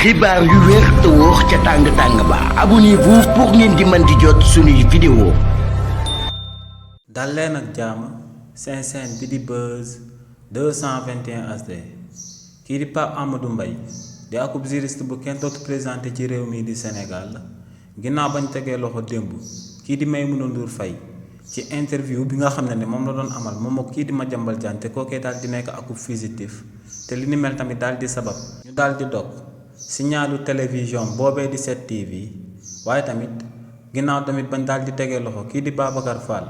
xibaar yu wér te wóor ca tàng-tàng ba abonnez-vous pour ngeen di mën di jot suñuy vidéo. dal leen ak jàmm seen chaîne bi di Buzz 221 HD kii di Pape Amadou Mbaye di akub juriste bu kenn dootu présenté ci réew mi di Sénégal ginnaaw bañ tegee loxo démb kii di Maimouna Ndour Faye ci interview bi nga xam ne moom la doon amal moom ak kii di Madiambal Diagne te kookee daal di nekk akub fugitif te li ni mel tamit daal di sabab ñu daal di dog signalu télévision boobee di 7TV waaye tamit ginnaaw tamit bañ daal di tegee loxo kii di Babacar Fall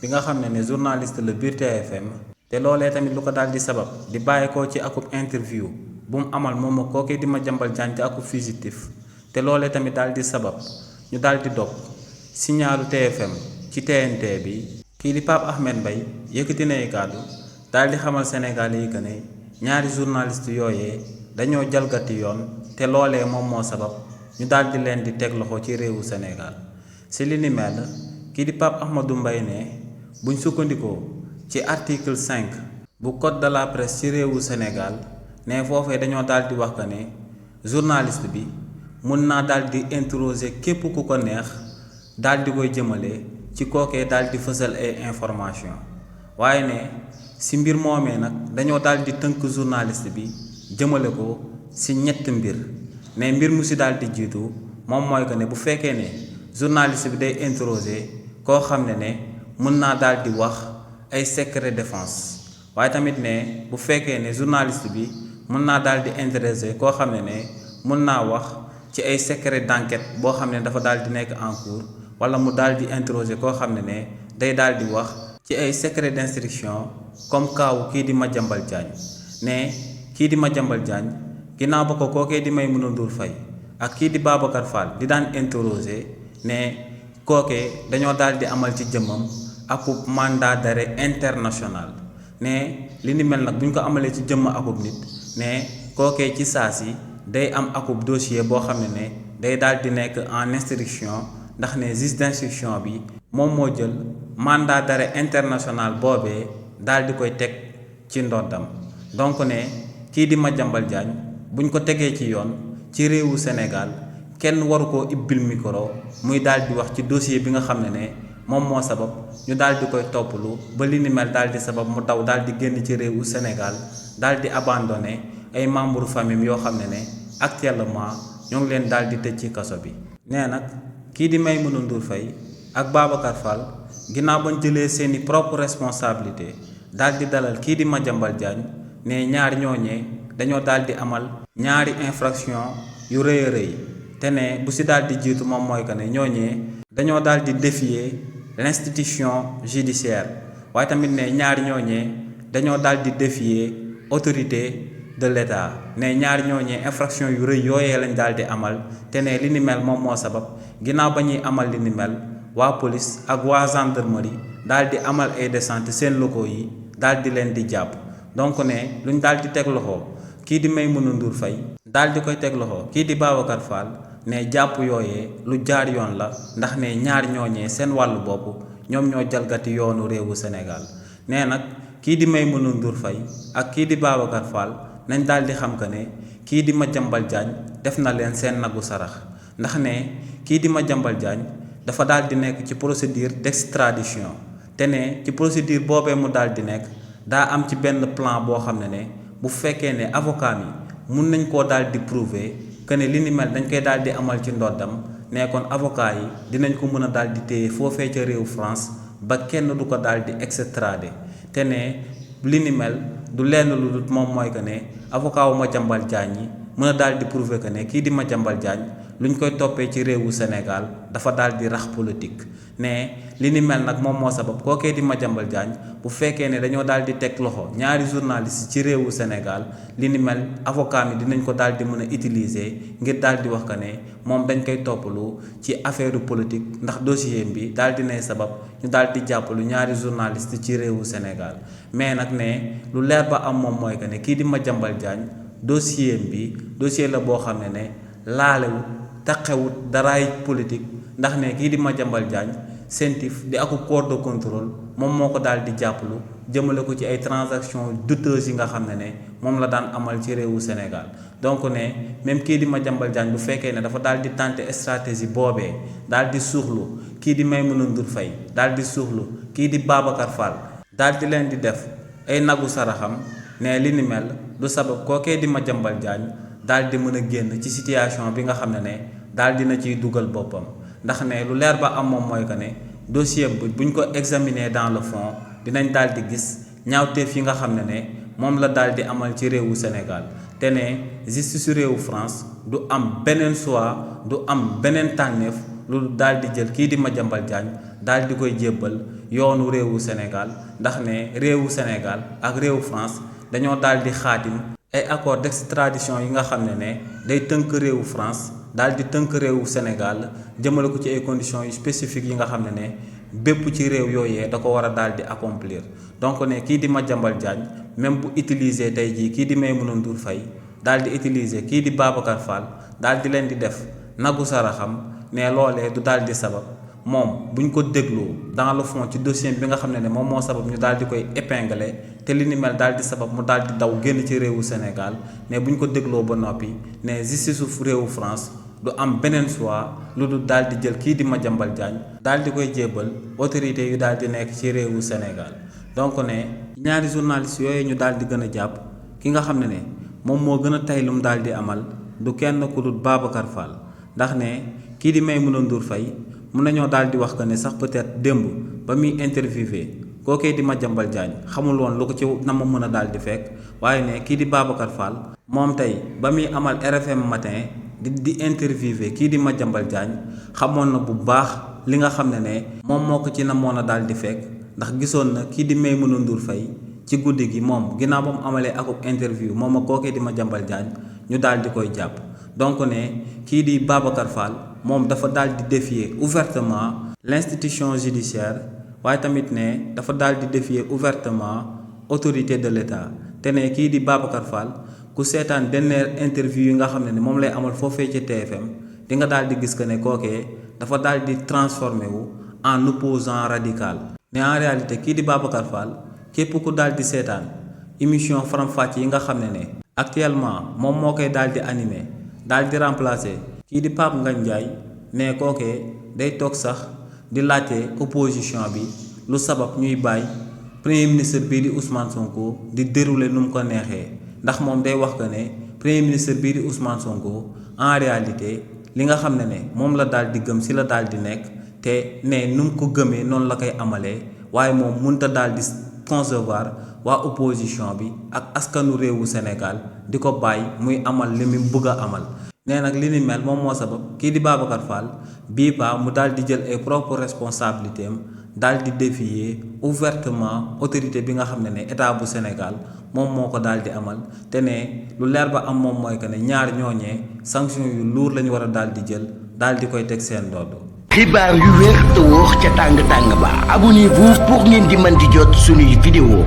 bi nga xam ne journaliste la biir TFM te loolee tamit lu ko daal di sabab di bàyyeekoo ci akub interview bu mu amal moom ak kookee di Madiambal Diagne te akub fugitif te loolee tamit daal di sabab ñu daal di dog signalu TFM ci TNT bi kii di Pape Ahmed Mbaye yëkkati nay kàddu daal di xamal Sénégal yi que ne ñaari journaliste yooyee dañoo jalgati yoon te loolee moom moo sabab ñu daal di leen di teg loxo ci réewu Sénégal si li ni mel kii di Pape Ahmadou Mbaye ne buñ sukkandikoo ci article 5 bu code de la presse ci réewu Sénégal ne foofee dañoo daal di wax que ne journaliste bi mun naa daal di interroger képp ku ko neex daal di koy jëmale ci kookee daal di fësal ay information waaye ne si mbir moomee nag dañoo daal di tënk journaliste bi jëmale ko si ñetti mbir ne mbir mu si daal di jiitu moom mooy que ne bu fekkee ne journaliste bi day interroger koo xam ne mën naa daal di wax ay secret défense waaye tamit ne bu fekkee ne journaliste bi mën naa daal di interroger koo xam ne mën naa wax ci ay secret d'enquête boo xam ne dafa daal di nekk en cours wala mu daal di interroger koo xam ne day daal di wax ci ay secret d'instruction comme kaawu kii di Madiambal Diagne ne kii di Madiambal Diagne ginnaaw ba ko kookee di Maimouna Ndour Faye ak kii di Babacar Fall di daan interroger ne kookee dañoo daal di amal ci jëmmam akub mandat d'arrêt international ne li ni mel nag bu ñu ko amalee ci jëmm akub nit ne kookee ci saa si day am akub dossier boo xam ne day daal di nekk en instruction ndax ne juge d'instruction bi moom moo jël mandat d'arrêt international boobee daal di koy teg ci ndoddam donc ne kii di Madiambal Diagne buñ ko tegee ci yoon ci réewu Sénégal kenn waru koo ibbil micro muy daal di wax ci dossier bi nga xam ne moom moo sabab ñu daal di koy toppalu ba li ni mel daal di sabab mu daw daal di génn ci réewu Sénégal daal di abandonné ay membre famille yoo xam ne actuellement ñoo ngi leen daal di tëj ci kaso bi. nee nag kii di Maimouna Ndour Faye ak Babacar Fall ginnaaw bañ jëlee seeni propre responsabilité daal di dalal kii di Madiambal Diagne ne ñaari ñooñee dañoo daal di amal ñaari infraction yu rëy a rëy te ne bu si daal di jiitu moom mooy que ne ñooñee dañoo daal di défier l'institution judiciaire waaye tamit ne ñaari ñooñee dañoo daal di défier autorité de l'État ne ñaari ñooñee infraction yu rëy yooyee lañ daal di amal te ne li ni mel moom moo sabab ginnaaw ba ñuy amal li ni mel waa police ak waa gendarmerie daal di amal ay descente seen locaux yi daal di leen di jàpp donc ne luñ daal di teg loxo kii di Maimouna Ndour Faye daal di koy teg loxo kii di Babacar Fall ne jàpp yooyee lu jaar yoon la ndax ne ñaari ñooñee seen wàllu bopp ñoom ñoo jalgati yoonu réewu Sénégal nee nag kii di Maimouna Ndour Faye ak kii di Babacar Fall nañ daal di xam que ne kii di Madiambal Diagne def na leen seen nagu sarax ndax ne kii di Madiambal Diagne dafa daal di nekk ci procédure d'extradition te ne ci procédure boobee mu daal di nekk daa am ci benn plan boo xam ne bu fekkee ne avocat mi mun nañ koo daal di prouver que ne li ni mel dañ koy daal di amal ci ndoddam ne kon avocat yi dinañ ko mën a daal di téye foofee ca réew France ba kenn du ko daal di extrader te ne li ni mel du lenn lu dul moom mooy que ne avocat wu Madiambal Diagne yi mën a daal di prouver que ne kii di Madiambal Diagne luñ koy toppee ci réewu Sénégal dafa daal di rax politique ne li ni mel nag moom moo sabab kookee di Madiambal Diagne bu fekkee ne dañoo daal di teg loxo ñaari journaliste ci réewu Sénégal li ni mel avocat mi dinañ ko daal di mën a utiliser ngir daal di wax que ne moom dañ koy toppalu ci affaire politique ndax dossier bi daal di nay sabab ñu daal di jàppalu ñaari journaliste ci réewu Sénégal mais nag ne lu leer ba am moom mooy que ne kii di Madiambal Diagne dossier bi dossier la boo xam ne laalewut taqewut daraay politique ndax ne kii di Madiambal Diagne CENTIF di aku corps de contrôle moom moo ko daal di jàppalu jëmale ko ci ay transactions douteuses yi nga xam ne moom la daan amal ci réewu Sénégal donc ne même kii di Madiambal Diagne bu fekkee ne dafa daal di tenter stratégie boobee daal di suuxlu kii di Maïmouna Ndour Faye daal di suuxlu kii di Babacar Fall daal di leen di def ay nagu saraxam ne li ni mel du sabab kookee di Madiambal Diagne daal di mën a génn ci situation bi nga xam ne daal dina ciy dugal boppam ndax ne lu leer ba am moom mooy que ne dossier bi buñ ko examiner dans le fond dinañ daal di gis ñaawteef yi nga xam ne moom la daal di amal ci réewu Sénégal te ne justice su réewu France du am beneen choix du am beneen tànneef lu daal di jël kii di Madiambal Diagne daal di koy jébbal yoonu réewu Sénégal ndax ne réewu Sénégal ak réewu France dañoo daal di xaatim ay accord d'extradition yi nga xam ne day tënk réewu France daal di tënk réewu Sénégal jëmale ko ci ay conditions yu spécifiques yi nga xam ne bépp ci réew yooyee da ko war a daal di accomplir donc ne kii di Madiambal Diagne même bu utiliser tey jii kii di Maïmouna Ndour Faye daal di utiliser kii di Babacar Fall daal di leen di def nagu saraxam ne loolee du daal di sabab moom buñ ko dégloo dans le fond ci dossier bi nga xam ne moom moo sabab ñu daal di koy épingler te li ni mel daal di sabab mu daal di daw génn ci réewu Sénégal ne buñ ko dégloo ba noppi ne justice su réewu France du am beneen choix lu dul daal di jël kii di Madiambal Diagne daal di koy jébbal autorité yu daal di nekk ci réewu Sénégal donc ne ñaari journalistes yooyu ñu daal di gën a jàpp ki nga xam ne moom moo gën a tay lum daal di amal du kenn ku dul Babacar Fall ndax ne kii di Maïmouna Ndour Faye mun nañoo daal di wax que ne sax peut-être démb ba muy interviewé kookee di Madiambal Diagne xamul woon lu ko ci na ma mën a daal di fekk waaye ne kii di Babacar Fall moom tey ba muy amal RFM matin di interviewé kii di Madiambal Diagne xamoon na bu baax li nga xam ne moom moo ko ci namoon a daal di fekk ndax gisoon na kii di Maïmouna Ndour Faye ci guddi gi moom ginnaaw ba mu amalee akub interview moom ak kookee di Madiambal Diagne ñu daal di koy jàpp donc ne kii di Babacar Fall moom dafa daal di défier ouvertement l'institution judiciaire waaye tamit ne dafa daal di défier ouvertement autorité de l'État te ne kii di Babacar Fall ku seetaan dernière interview yi nga xam ne moom lay amal foofee ci TFM di nga daal di gis que ne kookee dafa daal di transformé wu en opposant radical mais en réalité kii di Babacar Fall képp ku daal di seetaan émission faram-fàcce yi nga xam ne actuellement moom moo koy daal di animé daal di remplacer kii di Pape Ngagne Ndiaye ne kookee day toog sax di laajte opposition bi lu sabab ñuy bàyyi premier ministre bii di Ousmane Sonko di dérouler nu mu ko neexee ndax moom day wax que ne premier ministre bii di Ousmane Sonko en réalité li nga xam ne moom la daal di gëm si la daal di nekk te ne nu mu ko gëmee noonu la koy amalee waaye moom mënut a daal di concevoir waa opposition bi ak askanu réewu Sénégal di ko bàyyi muy amal li mu bëgg a amal. nee nag li ni mel moom moo sabab kii di Babacar Fall bii pa mu daal di jël ay propres responsabilités am daal di défier ouvertement autorité bi nga xam ne état bu Sénégal moom moo ko daal di amal te ne lu leer ba am moom mooy que ne ñaar ñooñee sanction yu lourd la ñu war a daal di jël daal di koy teg seen ndodd. xibaar yu wér te wóor ca tàng tàng ba abonnez-vous pour ngeen di mën di jot suñuy vidéo